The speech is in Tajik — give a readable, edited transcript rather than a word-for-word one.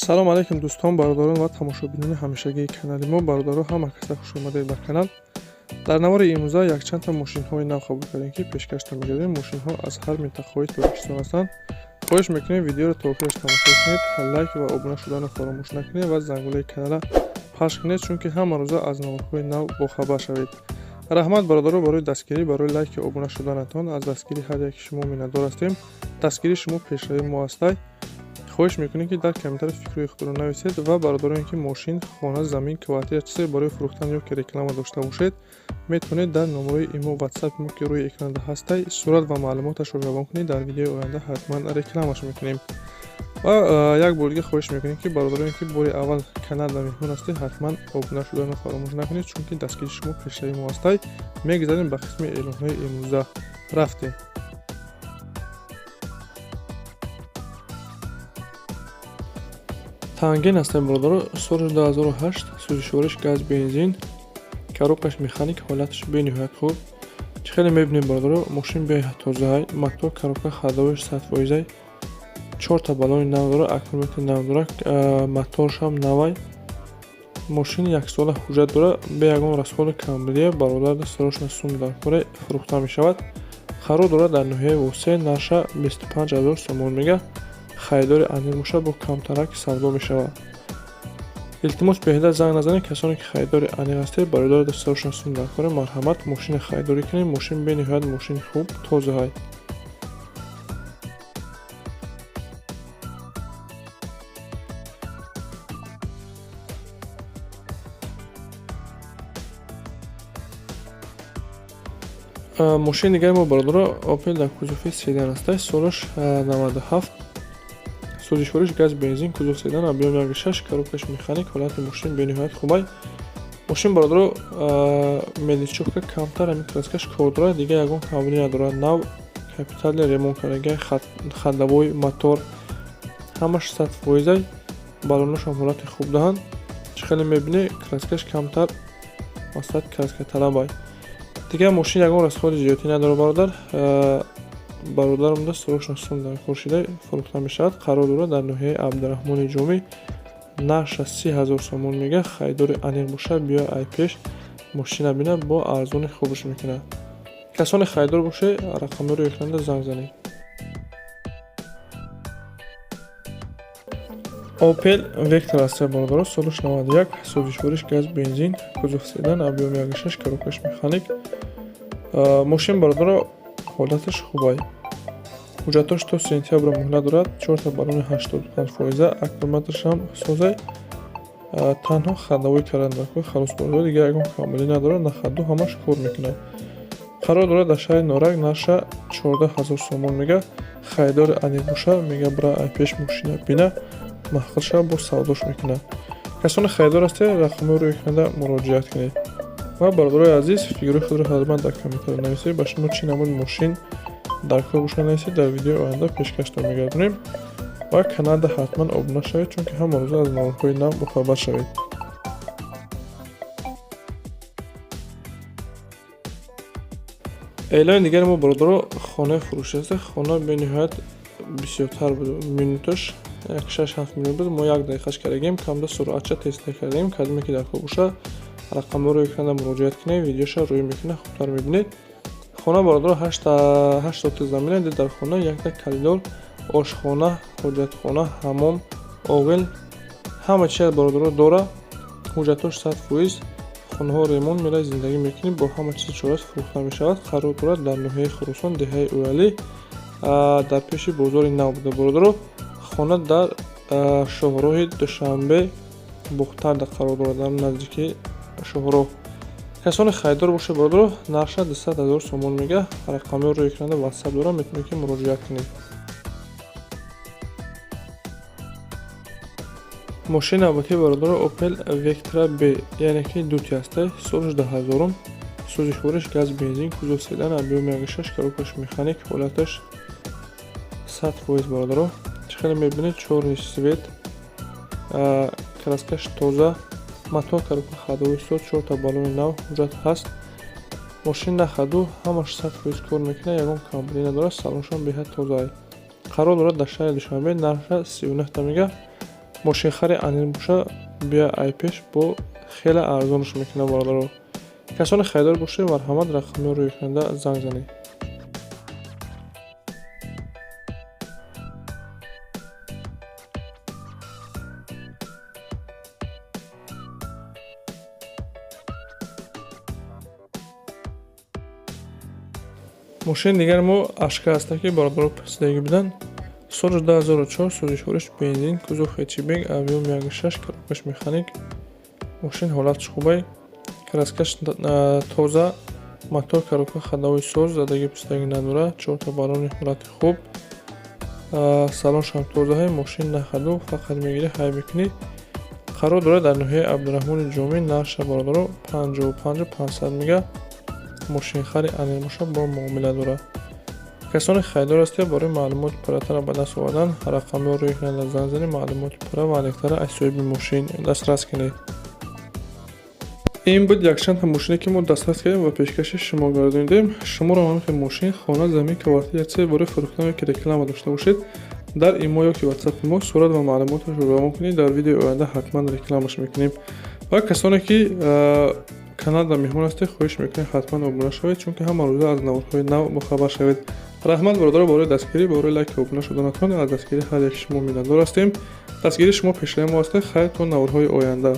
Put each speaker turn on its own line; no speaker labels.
Салом алейкум, дӯстон, бародарон ва тамошобинони ҳамешагии канали мо. Бародаро, ҳама каса хушомадед ба канал. Дар навори имрӯза якчандта мошинҳои нав қабул кардем, ки пешкаштон мегардем. Мошинҳо аз ҳар минтақаҳои Тоҷикистон ҳастанд. Хоҳиш мекунем, видеоро то охираш тамошо кунед, лайк ва обуна шуданро фаромӯш накунед ва зангулаи канала пахш кунед, чунки ҳама рӯза аз наворҳои нав бохабар шавед. Раҳмат, бародаро, барои дастгирӣ, барои лайки обуна шуданатон. Аз дастгирии ҳар яки шумо миннатдор ҳастем. Дастгирии шумо пешравии мо ҳастай. Хоҳиш мекунем, ки дар комментари фикрҳои худро нависед ва бародароне, ки мошин, хона, замин, квартира, чизе барои фурӯхтан ё ки реклама дошта бошед, метавонед дар номерои имо, ватсапи мо, ки рӯи экранда ҳастай, сурат ва маълумоташро равон кунед. Дар видеои оянда ҳатман рекламаш мекунем. Ва як бор дига хоҳиш мекунем, ки бародароне, ки бори аввал каналда меҳмон ҳастед, ҳатман обуна шуданро фаромӯш накунед, чунки дастгирии шумо пешравии мо ҳастай. Мегузарем ба қисми эълонҳои имрӯза. Рафтем. Танген ҳастем, бародаро, соли 2008, сӯзишвориш газ, бензин, коробкаш механик, ҳолаташ бениҳоят хуб. Чӣ хеле мебинем, бародаро, мошин беҳад тозаай, мотор, коробка, ходовояш 100%-ай, чорта баллони нав дора, аккумулятори нав дора, моторшам навай. Мошин яксола ҳуҷҷат дора, бе ягон расходу камбудия. Бародарда срочно сум дар коре, фурӯхта мешавад. Қарор дорад дар ноҳияи Восе, нарша 25 000 сомон мега. Харидори аниқ бошад, бо камтарак савдо мешавад. Илтимос, беҳуда занг назанед. Касоне ки харидори аниқ ҳастед, бародарда срочно сум дар коре, марҳамат, мошина харидорӣ кунед. Мошин бениҳоят мошини хуб, тозаҳай. Мошини дигари мо, бародаро, Опел дар кузови седан ҳастай, солаш 97, сӯзишвориш газ, бензин, кузов седан, объём 1,6, коробкаш механик, ҳолати мошин бениҳоят хубай. Мошин, бародаро, меличокка камтар, ҳамин краскаш кор дорад, дига ягон камбудӣ надорад. Нав капитальный ремонт кардагиай, ходовой, мотор ҳамаш 100%-ай, баллоношам ҳолати хуб даҳанд. Чӣ хеле мебинӣ, краскаш камтар масалан краска талабай. Дигар мошин ягон расходи зиёдӣ надорад, бародар. Бародарам срочно сум дар кор шида, фурӯхта мешавад. Қарор дорад дар ноҳияи Абдураҳмони Ҷомӣ, нарша 30 000 сомон мега. Харидори аниқ бошад, биё ай пеш мошина бина, бо арзони хубаш мекунад. Касоне харидор бошед, рақамҳои экранда занг занед. Опел Вектор аст, бародаро, солаш 91, сӯзишвориш газ, бензин, кузов седан, объём 1,6, коробкаш механик. Мошин, бародаро, ҳолаташ хубай. Ҳуҷҷатош то сентябр муҳлат дорад, чорта баллони 85%, аккумуляторшам созай, танҳо ходовой кардан дар кор, халос, бародаро, дигар ягон камбудӣ надорад, на ходу ҳамаш кор мекунад. Қарор дорад дар шаҳри Норак, нарша 14 000 сомон мега. Харидори аниқ бошад, мега, бира ай пеш мошина бина, маъқул шавад, боз савдош мекунад. Касоне харидор ҳастед, рақамҳои рӯи экранда муроҷиат кунед. Ва бародарои азиз, фикрҳои худро ҳатман дар комментария нависед. Ба шумо чӣ намуди мошин дар кор бошад, нависед, дар видеои оянда пешкаштон мегардонем. Ва каналда ҳатман обуна шавед, чунки ҳама рӯза аз наворҳои нав бохабар шавед. Эълони дигари мо, бародаро, хонаи фурӯшӣ аст. Хона бениҳоят бисёртар буд, минуташ як 6-7 минут буд. Мо як дақиқаш кардагем, камда суръатша тезтар кардагем. Кадоме ки дар кор бошад, рақамҳоро экранда муроҷиат кунед, видеоша рӯй мекунад, хубтар мебинед. Хона, бародаро, ҳашт сотик замина. Дар хона якта коридор, ошхона, ҳоҷатхона, ҳаммом, оғил, ҳама чиз, бародаро, дора. Ҳуҷҷатош 100%, хонаҳо ремонт меравад, зиндагӣ мекунӣ, бо ҳама чизи чораст фурӯхта мешавад. Қарор дорад дар ноҳияи Хуросон, деҳаи Уялӣ, дар пеши бозори нав буда, бародаро. Хона дар шоҳроҳи Душанбе Бохтарда қарор дорад, дар наздикии шоҳроҳ. Касоне харидор бошед, бародаро, нарша 200 000 сомон мега. Рақамҳои рӯи экранда ватсап дорам, метавонед ки муроҷиат кунед. Мошини навбатии, бародаро, Опел Вектра Б, яъне ки дути ҳастай, солаш 2000-ум, сӯзишвориш газ, бензин, кузов седан, объём 1,6, коробкаш механик, ҳолаташ 100%, бародаро. Чӣ хеле мебинед, чёрный цвет, краскаш тоза, мотор, коробка, ходовой соз, чорта баллони нав, ҳуҷҷат ҳаст. Мошин на ходу ҳамаш 100% кор мекунад, ягон камбудӣ надорад, салоншам беҳад тозаай. Қарор дорад дар шаҳри Душанбе, нарха 39 мега. Мошинхари аниқ боша, бия айпеш бо хеле арзонаш мекунад, бародаро. Касоне харидор бошед, марҳамат, рақамиҳо рӯи экранда занг занед. Мошини дигари мо Ашка ҳаста, ки бародаро пурсидагӣ буданд. Соли 2004, сӯзишвориш бензин, кузов хэтчбек, объём 1,6, коробкаш механик. Мошин ҳолаташ хубай, краскаш тоза, мотор, коробка, ходовой соз, задагӣ пустагӣ надорад, чорта баллони ҳолати хуб, салоншам тозаҳай. Мошин на ходу, фақат мегирӣ, ҳай мекунӣ. Қарор дорад дар ноҳияи Абдураҳмони Ҷомӣ. Нархша, бародаро, 55 500 мега. Мошинхари аниқ боша, бо муомила дорад. Касоне харидор ҳастед, барои маълумоти пурратарро ба даст овардан рақамҳоро рӯи экранда занг занед, маълумоти пурра ва аниқтарро аз соҳиби мошин дастрас кунед. Ин буд якчандта мошине, ки мо дастрас кардем ва пешкаши шумо гардонидем. Шуморо ҳамин мошин, хона, замин, квартира, чизе барои фурӯхтан ё ки реклама дошта бошед, дар имо ё ки ватсапи мо сурат ва маълумоташро равон кунед, дар видеои оянда ҳатман рекламаш мекунем. Ва касоне ки каналда меҳмон ҳастед, хоҳиш мекунем, ҳатман обуна шавед, чунки ҳама рӯза аз наворҳои нав бохабар шавед. Раҳмат, бародаро, барои дастгирӣ, барои лайк, обуна шуданатон. Аз дастгирии ҳар яки шумо миннатдор ҳастем. Дастгирии шумо пешраи мо ҳастед. Хайр, то наворҳои оянда.